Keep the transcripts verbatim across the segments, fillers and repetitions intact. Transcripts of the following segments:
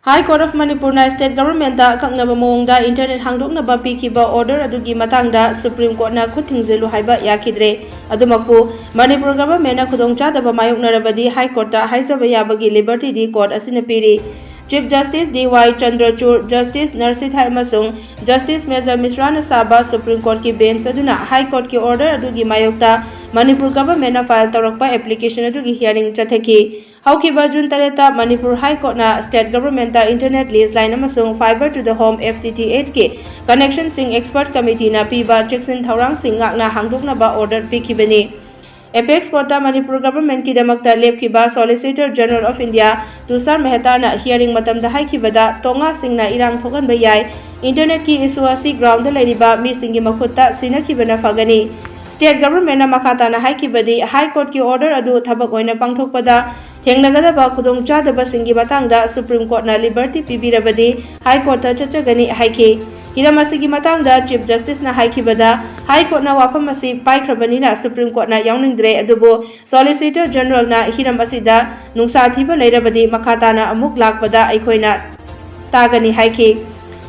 High Court of Manipurꯅ state governmentꯇ ꯑꯀꯛꯅꯕ ꯃꯑꯣꯡꯗ internet ꯍꯥꯡꯗꯣꯛꯅꯕ ꯄꯤꯈꯤꯕ order ꯑꯗꯨꯒꯤ ꯃꯇꯥꯡꯗ Supreme Courtꯅ ꯈꯨꯠ ꯊꯤꯡꯖꯤꯜꯂꯨ ꯍꯥꯏꯕ ꯌꯥꯈꯤꯗ꯭ꯔꯦ꯫ ꯑꯗꯨꯃꯛꯄꯨ Manipur governmentꯅ ꯈꯨꯗꯣꯡꯆꯥꯗꯕ ꯃꯥꯌꯣꯛꯅꯔꯕꯗꯤ High Courtꯇ ꯍꯥꯏꯖꯕ ꯌꯥꯕꯒꯤ libertyꯗꯤ court ꯑꯁꯤꯅ ꯄꯤꯔꯤ꯫ Chief Justice D Y Chandrachud, Justice Narsithesh ꯑꯃꯁꯨꯡ Justice Major Mishraꯅ ꯁꯥꯕ Supreme Courtꯀꯤ bench ꯑꯗꯨꯅ High Courtꯀꯤ order ꯑꯗꯨꯒꯤ ꯃꯥꯌꯣꯛꯇ Manipur governmentꯅ file ꯇꯧꯔꯛꯄ application ꯑꯗꯨꯒꯤ hearing ꯆꯠꯊꯈꯤ꯫ ꯍꯧꯈꯤꯕ June ꯇꯔꯦꯠꯇ Manipur High Courtꯅ state governmentꯇ internet lease line ꯑꯃꯁꯨꯡ fiber to the home, F T T H ꯀꯤ connectionꯁꯤꯡ expert committeeꯅ ꯄꯤꯕ ꯆꯦꯛꯁꯤꯟ ꯊꯧꯔꯥꯡꯁꯤꯡ ꯉꯥꯛꯅ ꯍꯥꯡꯗꯣꯛꯅꯕ order ꯄꯤꯈꯤꯕꯅꯤ꯫ Apex Courtꯇ Manipur governmentꯀꯤꯗꯃꯛꯇ ꯂꯦꯞꯈꯤꯕ Solicitor General of India ꯇꯨꯁꯥꯔ ꯃꯦꯍꯇꯥꯅ hearing ꯃꯇꯝꯗ ꯍꯥꯏꯈꯤꯕꯗ, ꯇꯣꯉꯥꯁꯤꯡꯅ ꯏꯔꯥꯡ ꯊꯣꯛꯍꯟꯕ ꯌꯥꯏ, internetꯀꯤ issue ꯑꯁꯤ groundꯗ ꯂꯩꯔꯤꯕ ꯃꯤꯁꯤꯡꯒꯤ ꯃꯈꯨꯠꯇ ꯁꯤꯟꯅꯈꯤꯕꯅ ꯐꯒꯅꯤ꯫ State governmentꯅ ꯃꯈꯥ ꯇꯥꯅ ꯍꯥꯏꯈꯤꯕꯗꯤ, High Courtꯀꯤ order ꯑꯗꯨ ꯊꯕꯛ ꯑꯣꯏꯅ ꯄꯥꯡꯊꯣꯛꯄꯗ ꯊꯦꯡꯅꯒꯗꯕ ꯈꯨꯗꯣꯡꯆꯥꯗꯕꯁꯤꯡꯒꯤ ꯃꯇꯥꯡꯗ Supreme Courtꯅ liberty ꯄꯤꯕꯤꯔꯕꯗꯤ High Courtꯇ ꯆꯠꯆꯒꯅꯤ ꯍꯥꯏꯈꯤ꯫ ꯍꯤꯔꯝ ꯑꯁꯤꯒꯤ ꯃꯇꯥꯡꯗ Chief Justiceꯅ ꯍꯥꯏꯈꯤꯕꯗ, High Courtꯅ ꯋꯥꯐꯝ ꯑꯁꯤ ꯄꯥꯏꯈ꯭ꯔꯕꯅꯤꯅ Supreme Courtꯅ ꯌꯥꯎꯅꯤꯡꯗ꯭ꯔꯦ, ꯑꯗꯨꯕꯨ Solicitor Generalꯅ ꯍꯤꯔꯝ ꯑꯁꯤꯗ ꯅꯨꯡꯁꯥ ꯊꯤꯕ ꯂꯩꯔꯕꯗꯤ ꯃꯈꯥ ꯇꯥꯅ ꯑꯃꯨꯛ ꯂꯥꯛꯄꯗ ꯑꯩꯈꯣꯏꯅ ꯇꯥꯒꯅꯤ ꯍꯥꯏꯈꯤ꯫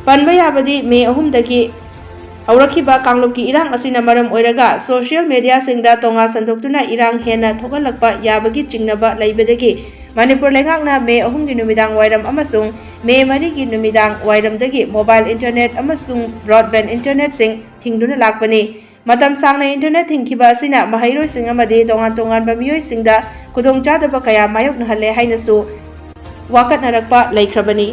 ꯄꯟꯕ ꯌꯥꯕꯗꯤ May ꯑꯍꯨꯝꯗꯒꯤ ꯍꯧꯔꯛꯈꯤꯕ ꯀꯥꯡꯂꯨꯞꯀꯤ ꯏꯔꯥꯡ ꯑꯁꯤꯅ ꯃꯔꯝ ꯑꯣꯏꯔꯒ social mediaꯁꯤꯡꯗ ꯇꯣꯉꯥ ꯁꯟꯗꯣꯛꯇꯨꯅ ꯏꯔꯥꯡ ꯍꯦꯟꯅ ꯊꯣꯛꯍꯜꯂꯛꯄ ꯌꯥꯕꯒꯤ ꯆꯤꯡꯅꯕ ꯂꯩꯕꯗꯒꯤ ꯃꯅꯤꯄꯨꯔ ꯂꯩꯉꯥꯛꯅ May ꯑꯍꯨꯝꯒꯤ ꯅꯨꯃꯤꯗꯥꯡ ꯋꯥꯏꯔꯝ ꯑꯃꯁꯨꯡ May ꯃꯔꯤꯒꯤ ꯅꯨꯃꯤꯗꯥꯡ ꯋꯥꯏꯔꯝꯗꯒꯤ mobile internet ꯑꯃꯁꯨꯡ broadband internetꯁꯤꯡ ꯊꯤꯡꯗꯨꯅ ꯂꯥꯛꯄꯅꯤ꯫ ꯃꯇꯝ ꯁꯥꯡꯅ internet ꯊꯤꯡꯈꯤꯕ ꯑꯁꯤꯅ ꯃꯍꯩꯔꯣꯏꯁꯤꯡ ꯑꯃꯗꯤ ꯇꯣꯉꯥꯟ ꯇꯣꯉꯥꯟꯕ ꯃꯤꯑꯣꯏꯁꯤꯡꯗ ꯈꯨꯗꯣꯡꯆꯥꯗꯕ ꯀꯌꯥ ꯃꯥꯌꯣꯛꯅꯍꯜꯂꯦ ꯍꯥꯏꯅꯁꯨ ꯋꯥꯀꯠꯅꯔꯛꯄ ꯂꯩꯈ꯭ꯔꯕꯅꯤ꯫